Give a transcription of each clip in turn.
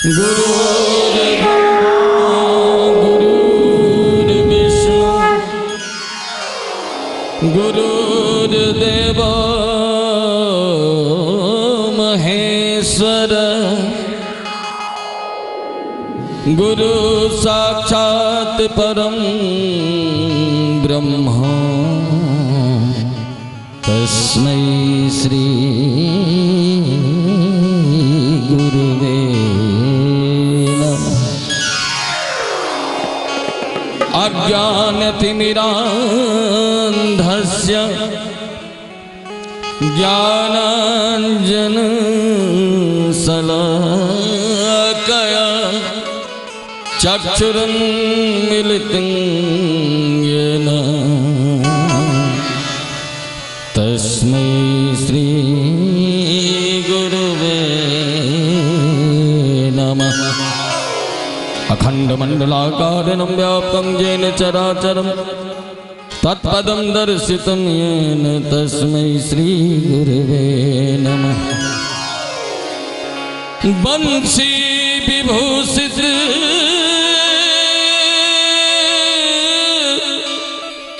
गुरुर्विष्णु गुरुर्देव महेश्वर गुरु साक्षात् परम ब्रह्म तस्मै श्री गुरुवे नमः। अज्ञानतिमिरान्धस्य ज्ञानाञ्जनशलाकया चक्षुरुन्मीलितं येन तस्मै श्री गुरुवे नमः। अखण्डमण्डलाकारं व्याप्तं येन चराचरं तत्पदं दर्शितं येन तस्मै श्री गुरुवे नमः। बंसी विभूषित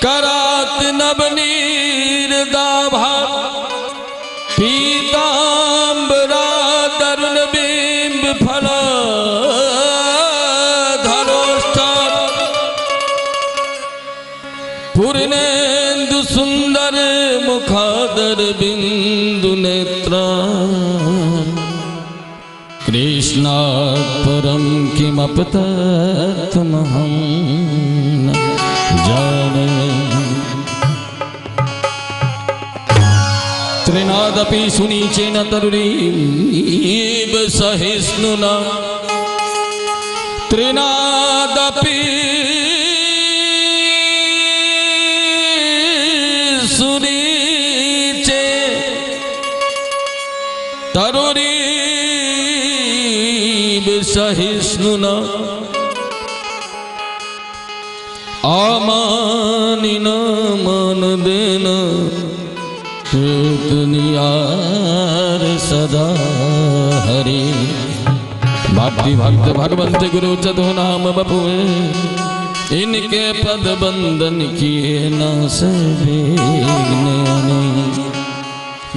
करात नवनीर दाभा पीताम्बरा तरुण बिंब फल धरोष्ठा पूर्णेन्दु सुंदर मुखादर बिंदु नेत्रा कृष्णात् परं किमपि तत्त्वमहं न जाने। त्रिनादपि सुनीचेन तरुणीव सहिष्णुना त्रिनादपि सुनीचे तरुणीव सहिष्णुना अमानिन मान देना चेतनियार सदा हरि। भक्ति भक्त भगवंत गुरु चतु नाम बपुए इनके पद बंदन किए नाश विघ्न अनेक।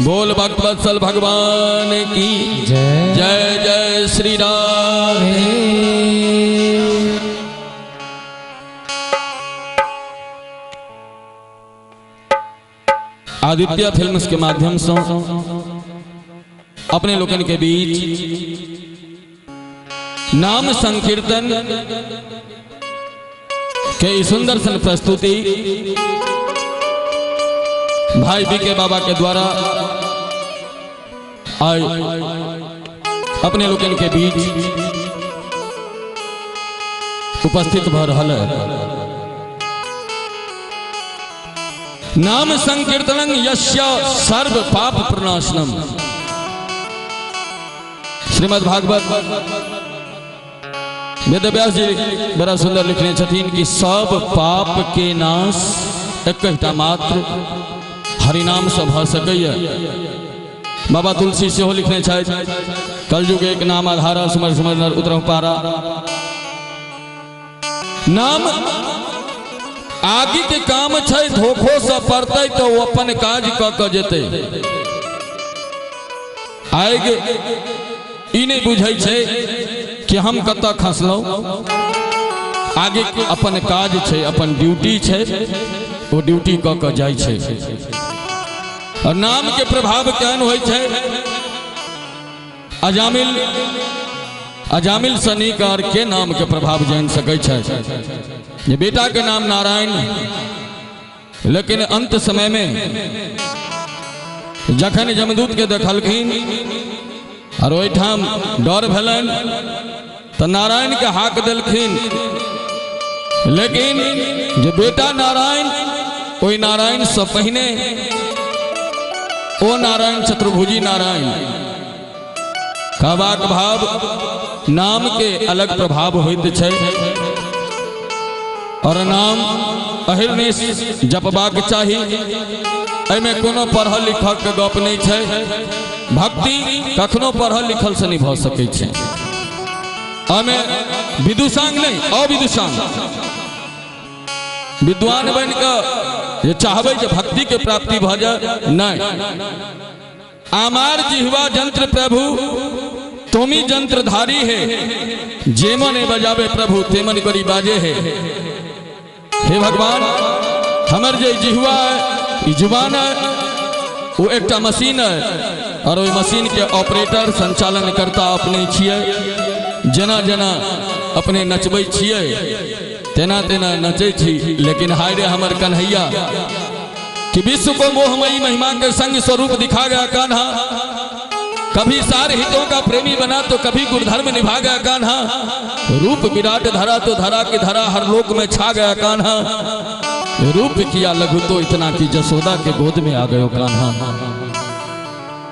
बोल भक्त वत्सल भगवान की जय जय जय श्री राम। आदित्य फिल्म्स के माध्यम से अपने लोगन के बीच नाम संकीर्तन के सुंदर सन प्रस्तुति भाई बी के बाबा के द्वारा आए अपने लोगन के बीच उपस्थित भ रहल है। नाम संकीर्तनं यस्य सर्व पाप प्रनाशनम। श्रीमद् भागवत वेदव्यास जी बड़ा सुंदर लिखने छथिन कि सब पाप के नाश एकटा मात्र हरिनाम से भ सकैया। बाबा तुलसी सेहो लिखने छथि कलयुग एक नाम आधारा सुमर सुमर नर उतरहु पारा। नाम आगे के काम छै धोखो से पड़तै तो वो अपन काज क के जेतै। आगे ई नहीं बुझै छै कि हम कतऽ खसलहुँ। आगे अपन काज छै अपन ड्यूटी छै वो ड्यूटी क के जाइ छै। और नाम के प्रभाव केहन होइ छै अजामिल अजामिल शनिकार के नाम के प्रभाव जान सकै छै। जे बेटा के नाम नारायण लेकिन अंत समय में जखन जमदूत के देखलखिन और ओहिठाम डर भेलनि तो नारायण के हाक देलखिन। लेकिन जे बेटा नारायण ओहि नारायण से पहिने ओ नारायण चतुर्भुजी नारायण। कहबाक भाव नाम के अलग प्रभाव होइत छै और नाम अहिर्निश जपबाक चाही। एहिमे कोनो पढ़ल लिखल के गप नहीं छै। भक्ति कखनो पढ़ल लिखल से नहीं भ सकै छै। हमें विदुषांग नहीं अविदुषांग विद्वान बन के चाहबै जे भक्ति के प्राप्ति भ जाए नहीं। आमार जिहवा जंत्र प्रभु तुमी जंत्रधारी है, जेमन बजावे प्रभु तेमन करी बाजे है। हे भगवान हमर जे जिहवा है जुबान है वो एकटा मशीन है और ओहि मशीन के ऑपरेटर संचालन करता अपने छियै। जेना जेना अपने नचबै छियै तेना तेना नचै छी, लेकिन हाय रे हमर कन्हैया कि विश्व को मोहमयी महिमा के संग स्वरूप दिखा गया कान्हा। कभी सारे हितों का प्रेमी बना तो कभी गुणधर्म निभा गया कान्हा। रूप विराट धरा तो धरा की धरा हर लोक में छा गया कान्हा। रूप किया लघु तो इतना कि जसोदा के गोद में आ गयो कान्हा।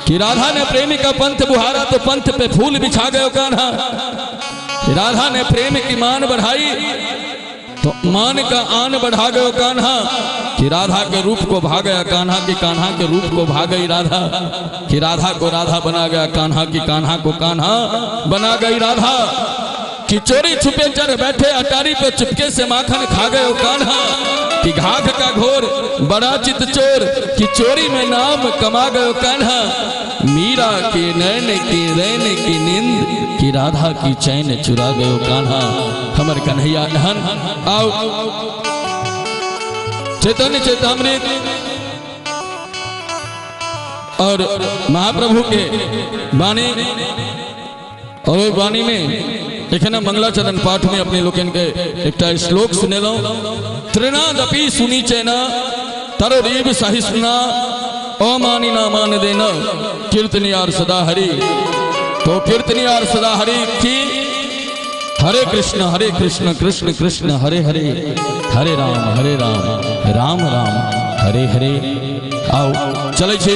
कि राधा ने प्रेमी का पंथ बुहारा तो पंथ पे फूल बिछा गयो कान्हा। राधा ने प्रेम की मान बढ़ाई तो मान का आन बढ़ा गयो कान्हा। कि राधा के रूप को भा गया कान्हा, कि कान्हा के रूप को भा गई राधा। कि राधा को राधा बना गया कान्हा, कि कान्हा को कान्हा बना गई राधा। कि चोरी छुपे चढ़ बैठे अटारी पे चुपके से माखन खा गए कान्हा। कि घाघ का घोर बड़ा चित चोर, कि चोरी में नाम कमा गयो कान्हा। मीरा के नैन की रैन की नींद, कि राधा की चैन चुरा गयो कान्हा। हमर कन्हैया हन आओ चैतन्य चैतामृत और महाप्रभु के वाणी और वाणी में एखन मंगलाचरण पाठ में अपने लोकन के एकटा श्लोक सुनेलहुँ। तृणादपि सुनी चैना तरोरीव सहिष्णुना अमानिना मान देना कीर्तनियार सदा हरि। तो कीर्तनियार सदा हरि की हरे कृष्ण कृष्ण कृष्ण हरे हरे, हरे राम राम राम हरे हरे। आओ चलै छी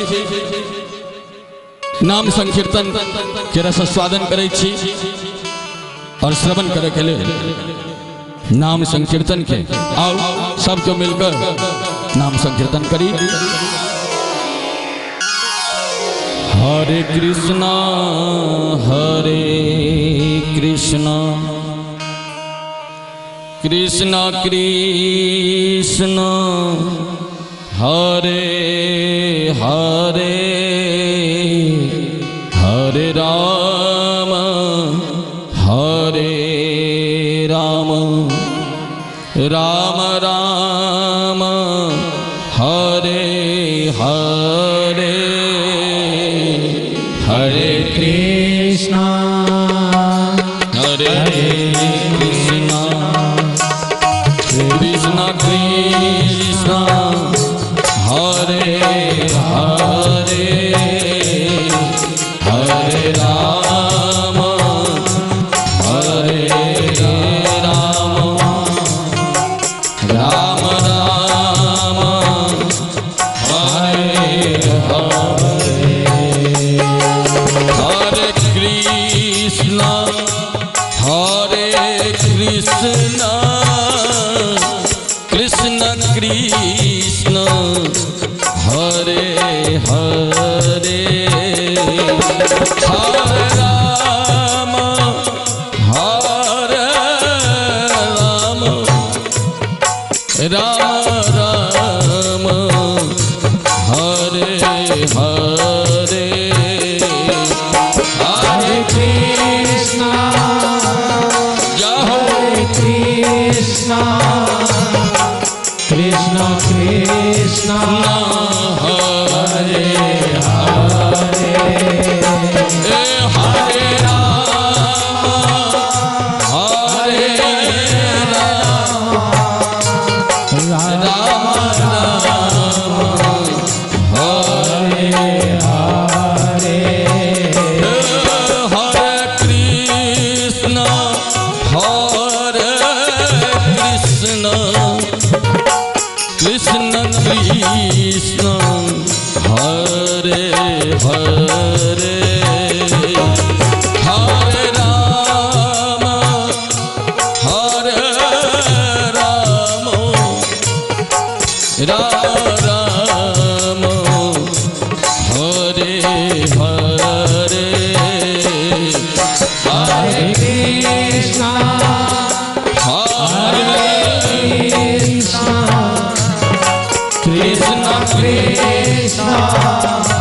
नाम संकीर्तन के रस स्वादन करै छी और श्रवण करे के लिए नाम संकीर्तन के आओ सबको मिलकर नाम संकीर्तन करी। हरे कृष्णा कृष्णा कृष्णा हरे हरे, हरे राम राम राम हरे हरे। हरे कृष्णा हरे कृष्णा कृष्णा कृष्णा हरे हरे, हरे राम राम राम हरे हरे। हरे कृष्णा कृष्ण कृष्ण हरे हरे, हरे राम राम राम हरे हरे। हरे कृष्णा हरे कृष्णा कृष्णा कृष्णा हरे हरे, हरे राम हरे राम राम राम हरे हरे। हरे कृष्णा हरे कृष्णा कृष्ण कृष्ण हरे हरे, हरे राम राम राम हरे हरे। हरे कृष्णा कृष्ण हरे हरे हरे राम हरे राम राम राम हरे हरे। हरे कृष्ण हरे कृष्ण कृष्ण कृष्ण हरे हरे हरे राम हरे राम राम राम हरे हरे। हरे कृष्ण हरे कृष्ण कृष्ण कृष्ण हरे हरे हरे राम हरे राम राम राम हरे हरे। हरे कृष्ण हरे कृष्ण कृष्ण कृष्ण हरे हरे हरे राम हरे राम राम राम हरे हरे। हरे कृष्ण हरे कृष्ण कृष्ण कृष्ण हरे हरे हरे राम हरे राम राम राम हरे हरे। हरे हरे कृष्ण हरे कृष्ण कृष्ण कृष्ण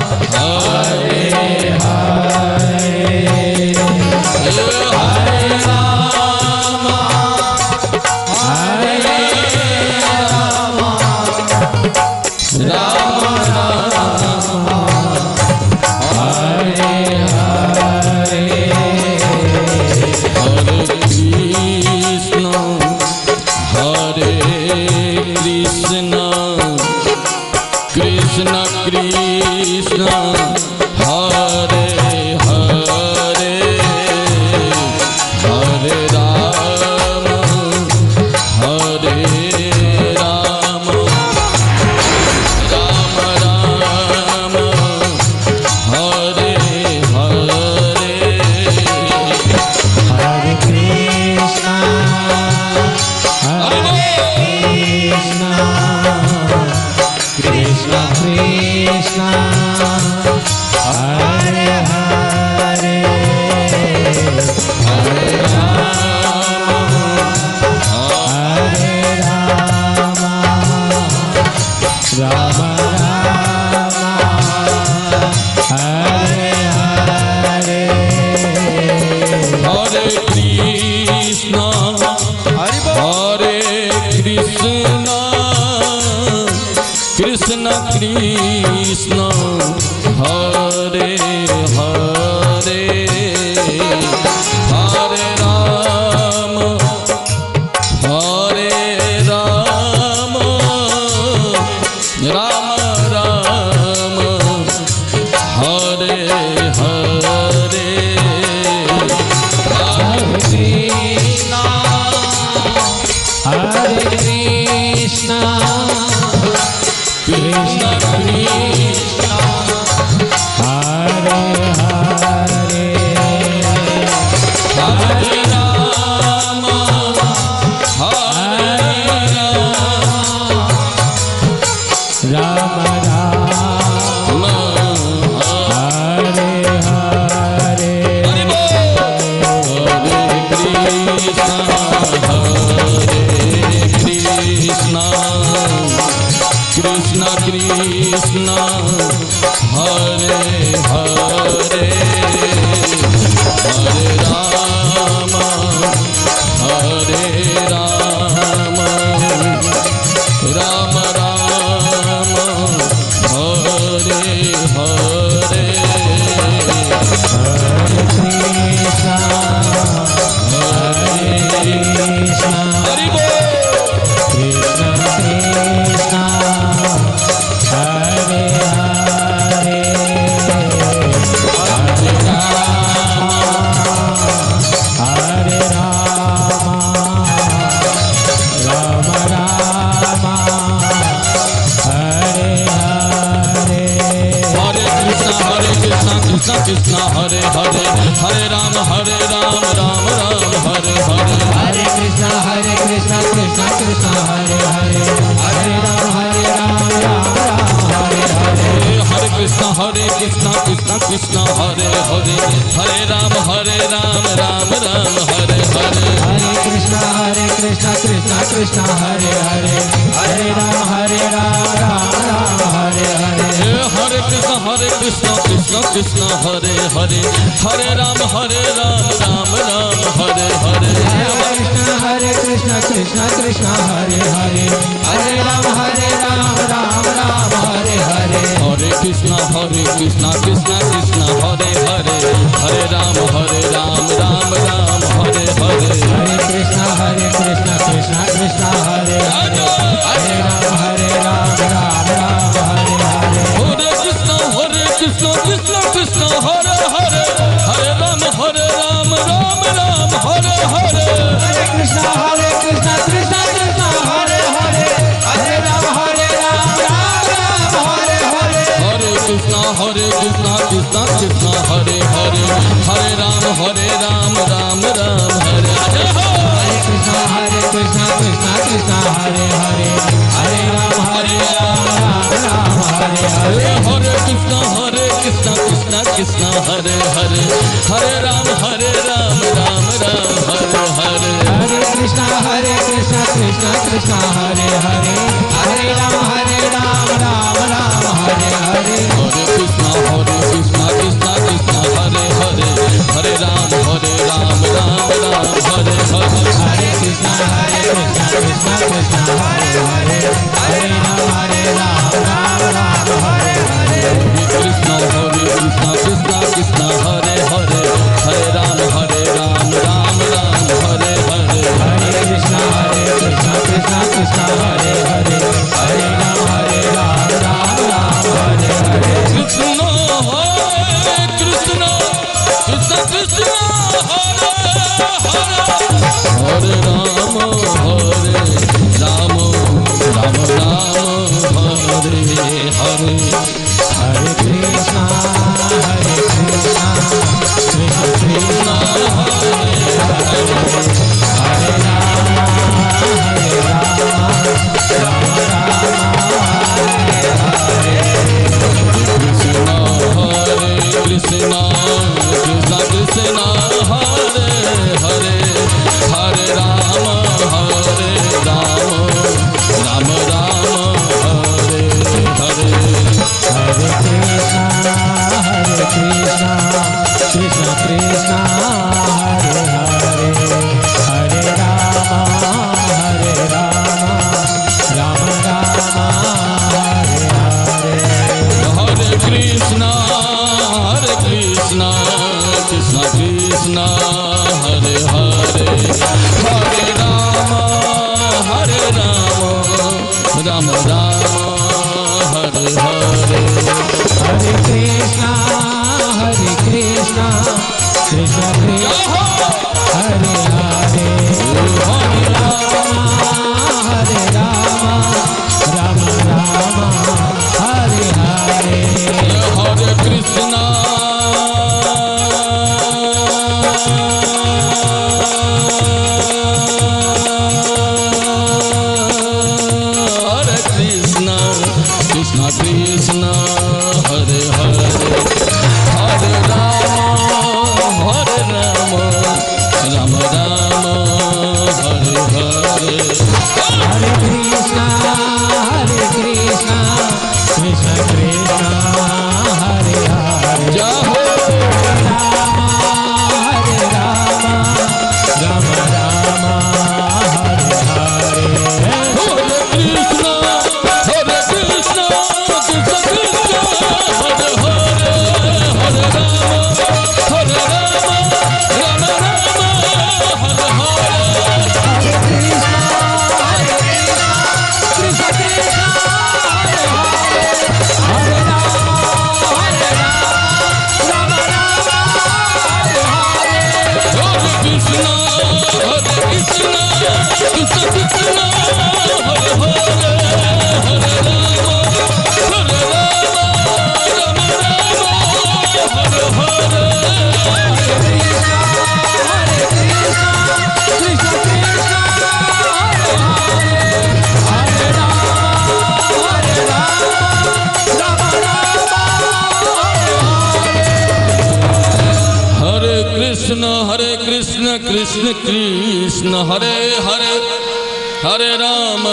हरे हरे हरे राम हरे राम राम राम हरे हरे। हरे कृष्ण हरे कृष्ण हरि बोल। कृष्ण कृष्ण हरे हरे हरे राम हरे राम राम राम हरे हरे। हरे कृष्ण कृष्ण कृष्ण हरे हरे हरे राम राम राम हरे हरे। हरे कृष्ण कृष्ण कृष्ण हरे हरे हरे राम राम राम हरे हरे। हरे कृष्ण कृष्ण कृष्ण हरे हरे हरे राम राम राम हरे हरे। हरे कृष्ण कृष्ण कृष्ण हरे हरे हरे राम राम राम हरे हरे। हरे कृष्ण कृष्ण कृष्ण हरे हरे हरे राम राम राम हरे हरे। हरे कृष्ण कृष्ण कृष्ण हरे हरे हरे राम राम राम हरे हरे। हरे कृष्ण कृष्ण कृष्ण हरे हरे हरे राम राम राम हरे हरे। हरे कृष्ण कृष्ण कृष्ण हरे हरे हरे राम राम राम हरे हरे। हरे कृष्ण कृष्ण कृष्ण हरे हरे हरे राम राम राम हरे हरे। हरे कृष्ण कृष्ण कृष्ण हरे हरे हरे राम राम राम हरे हरे। हरे कृष्ण कृष्ण कृष्ण हरे हरे हरे राम राम राम हरे हरे। हरे कृष्ण कृष्ण कृष्ण हरे हरे हरे राम राम राम हरे हरे। हरे कृष्ण कृष्ण कृष्ण हरे हरे हरे राम राम राम हरे हरे। हरे कृष्ण कृष्ण कृष्ण हरे हरे हरे राम राम राम कृष्णा हरे कृष्णा कृष्णा कृष्णा हरे हरे, हरे राम हरे राम राम राम हरे हरे। कृष्ण हरे कृष्ण कृष्ण कृष्ण हरे हरे, हरे राम राम राम हरे हरे। हरे कृष्णा कृष्णा कृष्णा हरे हरे, हरे राम राम राम हरे हरे। कृष्ण हरे कृष्ण कृष्ण कृष्ण हरे हरे, हरे राम राम राम हरे हरे। हरे कृष्णा कृष्णा कृष्णा हरे हरे, हरे राम राम राम हरे हरे। कृष्ण हरे कृष्ण कृष्ण कृष्ण हरे हरे, हरे राम राम राम हरे हरे। हरे कृष्णा कृष्णा कृष्णा हरे हरे, हरे राम राम राम हरे हरे। हरे कृष्णा कृष्ण कृष्ण हरे हरे, हरे राम राम राम हरे हरे। हरे कृष्णा कृष्ण कृष्ण हरे हरे, हरे हरे राम राम राम हरे हरे। हरे कृष्णा हरे कृष्ण कृष्ण कृष्ण हरे हरे, हरे राम राम राम हरे हरे। हरे कृष्णा कृष्ण कृष्ण हरे हरे, जय हो। राम हरे राम राम राम हरे हरे। हरे कृष्ण कृष्ण कृष्ण हरे हरे, हरे राम राम राम हरे हरे। हरे कृष्णा कृष्ण कृष्ण हरे हरे, हरे राम राम राम हरे हरे। हरे कृष्ण कृष्ण कृष्ण हरे हरे, हरे राम राम राम हरे हरे। हरे कृष्णा कृष्ण कृष्ण हरे हरे, हरे राम राम राम हरे हरे। हरे कृष्ण कृष्ण कृष्ण हरे हरे, हरे राम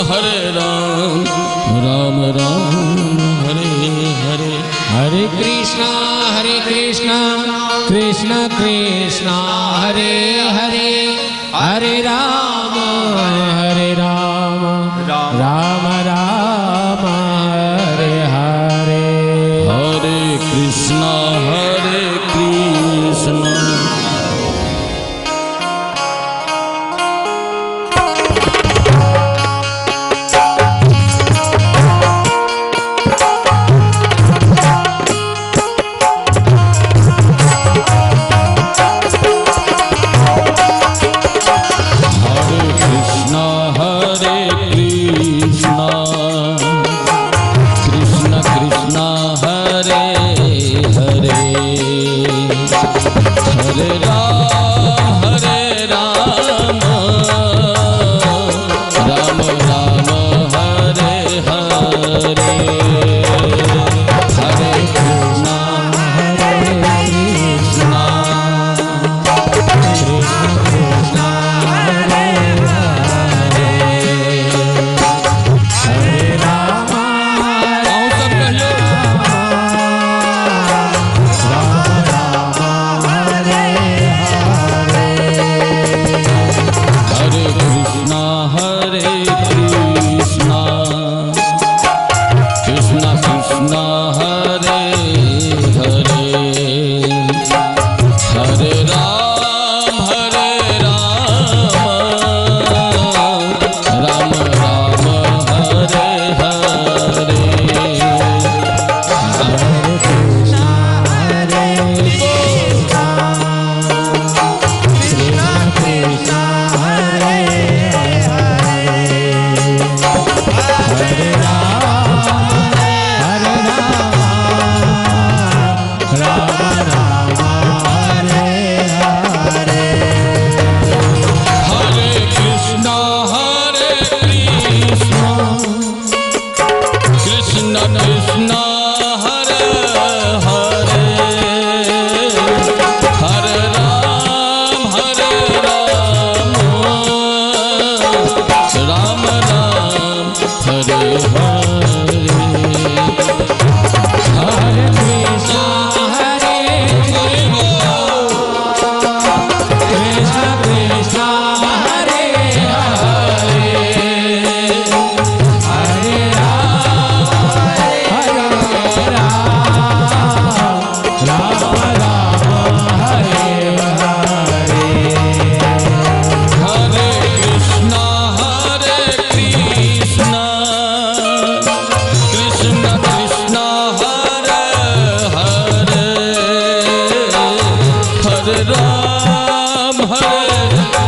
राम राम हरे हरे। हरे कृष्णा कृष्ण कृष्ण हरे हरे, हरे राम राम राम हरे हरे। हरे कृष्णा हरे कृष्ण।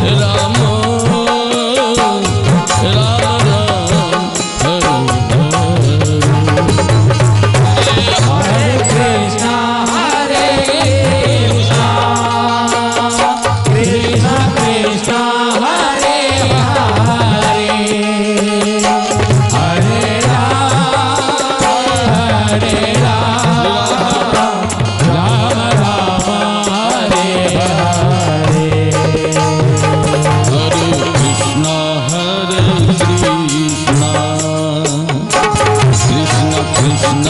राम राम राम हरे हरे। हरे कृष्णा हरे कृष्णा कृष्णा कृष्णा हरे हरे, हरे राम हरे राम राम राम हरे हरे। हरे कृष्णा हरे कृष्णा कृष्ण कृष्ण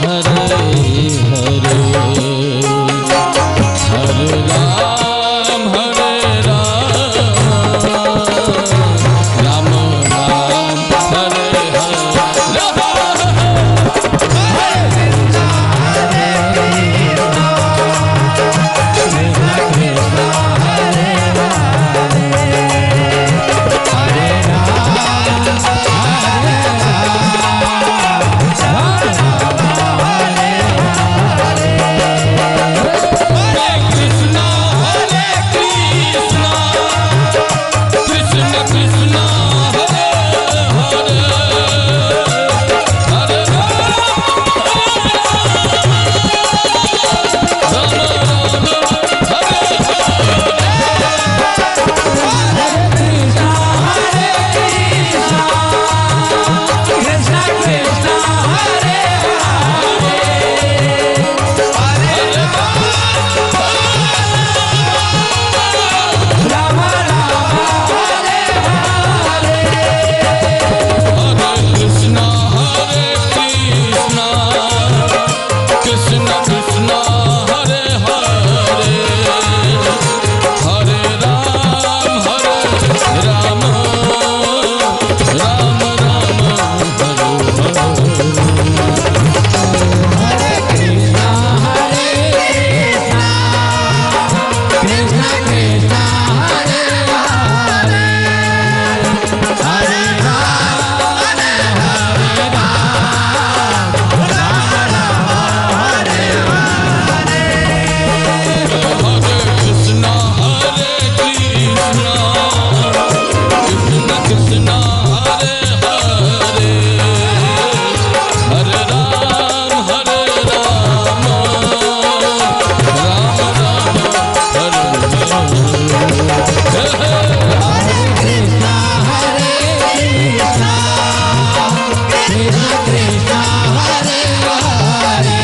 हरे हरे, हरे राम हरे राम राम राम हरे हरे। कृष्ण कृष्ण हरे हरे, हरे राम हरे राम राम हरे हरे। हरे कृष्णा हरे कृष्णा कृष्ण कृष्ण हरे हरे, हरे राम राम राम हरे हरे कृष्णा हरे कृष्णा कृष्ण कृष्ण हरे हरे, हरे राम राम हरे हरे। हरे कृष्णा हरे कृष्णा कृष्ण कृष्ण हरे हरे, हरे राम हरे राम राम राम हरे हरे। हरे कृष्णा हरे कृष्णा कृष्ण कृष्ण हरे हरे, हरे राम हरे राम राम राम हरे हरे। हरे कृष्णा हरे कृष्णा कृष्ण कृष्ण हरे हरे, हरे राम हरे राम राम राम हरे हरे। हरे कृष्णा हरे कृष्णा कृष्ण कृष्ण हरे हरे,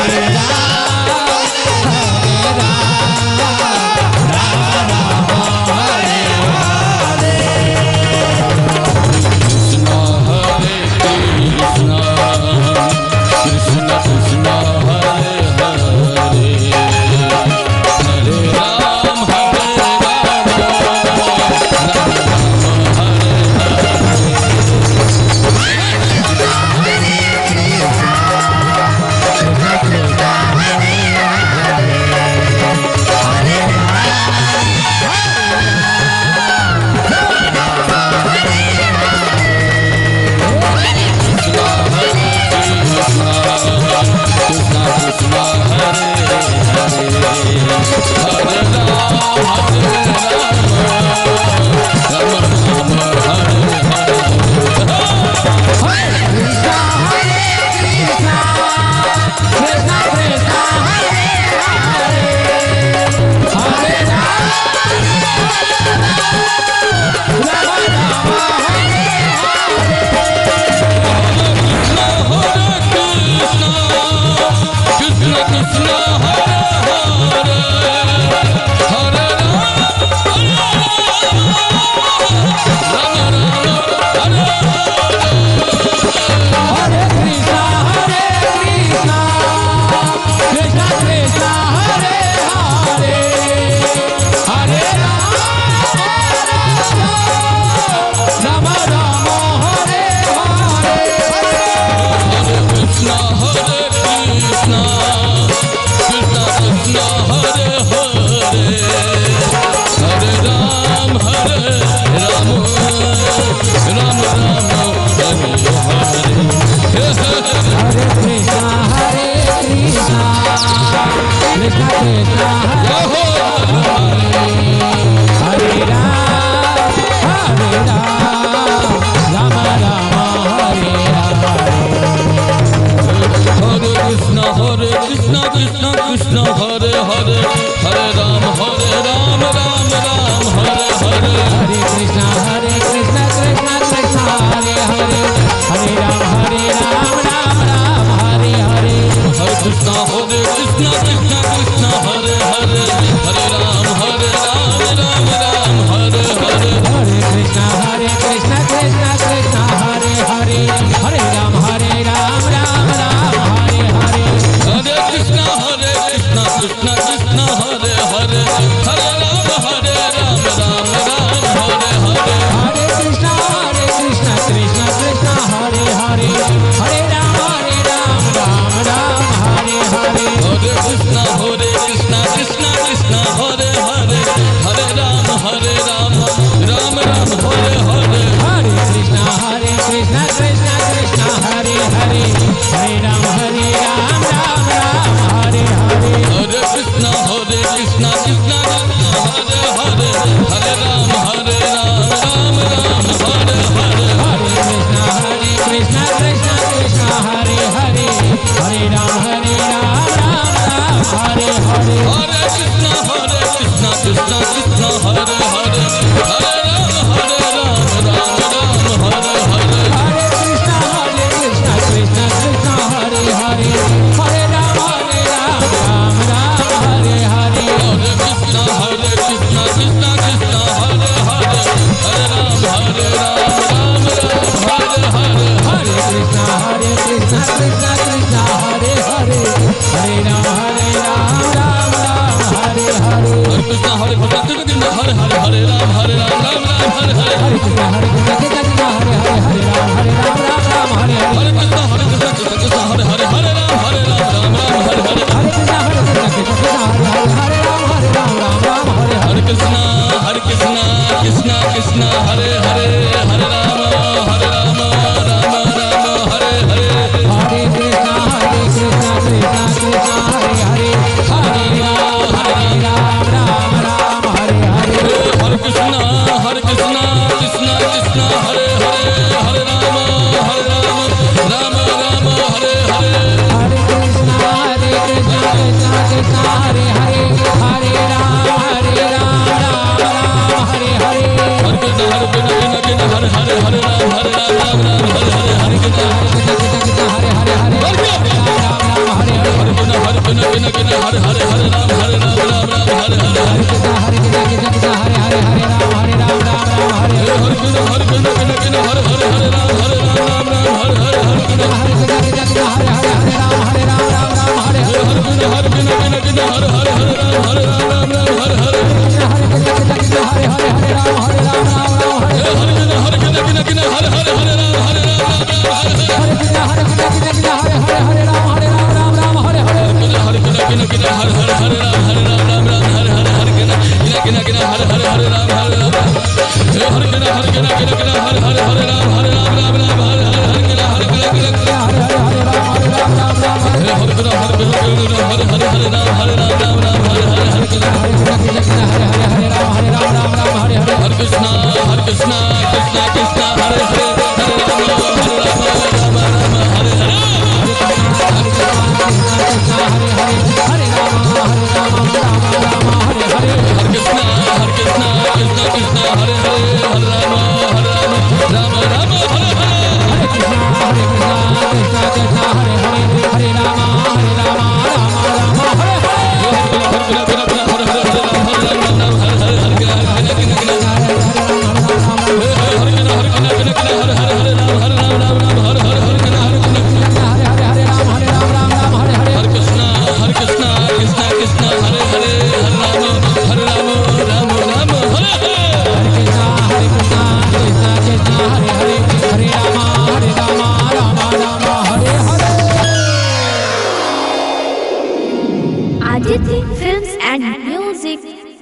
हरे राम हरे राम राम राम हरे हरे। कृष्ण हरे कृष्ण कृष्ण कृष्ण हरे हरे, हरे राम हरे राम राम राम हरे हरे। कृष्ण हरे कृष्ण कृष्ण कृष्ण हरे हरे, हरे राम हरे राम राम राम हरे हरे। हरे कृष्णा हरे कृष्णा कृष्ण कृष्ण हरे हरे, हरे राम राम राम हरे हरे। कृष्ण हरे कृष्ण कृष्ण कृष्ण हरे हरे, हरे राम राम राम हरे हरे कृष्णा हरे कृष्णा कृष्ण कृष्ण हरे हरे, हरे राम राम राम हरे हरे। हरे कृष्ण हरे कृष्ण कृष्ण कृष्ण हरे हरे, हरे राम हरे राम राम राम हरे हरे। हरे कृष्णा हरे कृष्णा कृष्णा कृष्णा हरे हरे। कृष्ण कृष्ण हरे हरे हरे राम हरे राम राम राम हरे हरे हरे कृष्ण कृष्ण कृष्ण हरे हरे हरे राम राम राम हरे हरे हरे कृष्ण कृष्ण कृष्ण हरे हरे हरे राम राम राम हरे हरे हरे कृष्ण कृष्ण कृष्ण हरे हरे हरे राम राम राम हरे हरे हरे कृष्ण कृष्ण कृष्ण हरे हरे हरे राम राम राम हरे हरे हरे कृष्ण कृष्ण कृष्ण हरे हरे हरे राम राम राम हरे हरे हरे कृष्ण कृष्ण कृष्ण हरे हरे हरे राम राम राम हरे हरे हरे कृष्ण कृष्ण कृष्ण हरे हरे हरे राम राम राम हरे हरे हरे कृष्ण कृष्ण कृष्ण हरे हरे हरे राम राम राम हरे हरे हरे कृष्ण कृष्ण कृष्ण हरे हरे हरे राम राम राम हरे हरे हरे कृष्ण कृष्ण कृष्ण हरे हरे हरे राम राम राम हरे हरे हरे कृष्ण कृष्ण कृष्ण हरे हरे हरे राम राम राम हरे हरे हरे कृष्ण हरे कृष्ण कृष्ण कृष्ण हरे हरे हरे राम राम राम हरे हरे हरे कृष्ण कृष्ण कृष्ण हरे हरे हरे राम राम राम हरे हरे हरे कृष्ण हरे कृष्ण कृष्ण कृष्ण हरे हरे हरे राम राम राम हरे हरे हरे कृष्ण हरे कृष्ण कृष्ण कृष्ण हरे हरे हरे राम राम राम हरे हरे हरे कृष्ण हरे कृष्ण कृष्ण कृष्ण हरे हरे हरे राम राम राम हरे हरे हरे कृष्ण हरे कृष्ण कृष्ण कृष्ण हरे हरे हरे राम राम राम हरे हरे हरे कृष्ण हरे कृष्ण कृष्ण कृष्ण हरे हरे हरे राम राम राम हरे हरे हरे कृष्ण कृष्ण कृष्ण हरे हरे हरे राम राम राम हरे हरे कृष्ण हरे कृष्ण कृष्ण कृष्ण हरे हरे हरे राम राम राम हरे हरे हरे कृष्ण हरे कृष्ण कृष्ण कृष्ण हरे हरे हरे राम राम राम हरे हरे हरे कृष्ण कृष्ण कृष्ण हरे हरे हरे राम राम राम हरे हरे हरे कृष्ण कृष्ण कृष्ण हरे हरे हरे राम हरे राम हरे कृष्ण हरे कृष्ण कृष्ण कृष्ण हरे हरे हरे राम राम राम हरे हरे हरे कृष्ण हरे कृष्ण कृष्ण हरे हरे हरे राम राम राम हरे हरे कृष्ण हरे कृष्ण कृष्ण हरे हरे हरे राम राम राम हरे हरे हरे कृष्ण हरे कृष्ण कृष्ण कृष्ण हरे हरे हरे राम राम राम हरे हरे हरे कृष्ण कृष्ण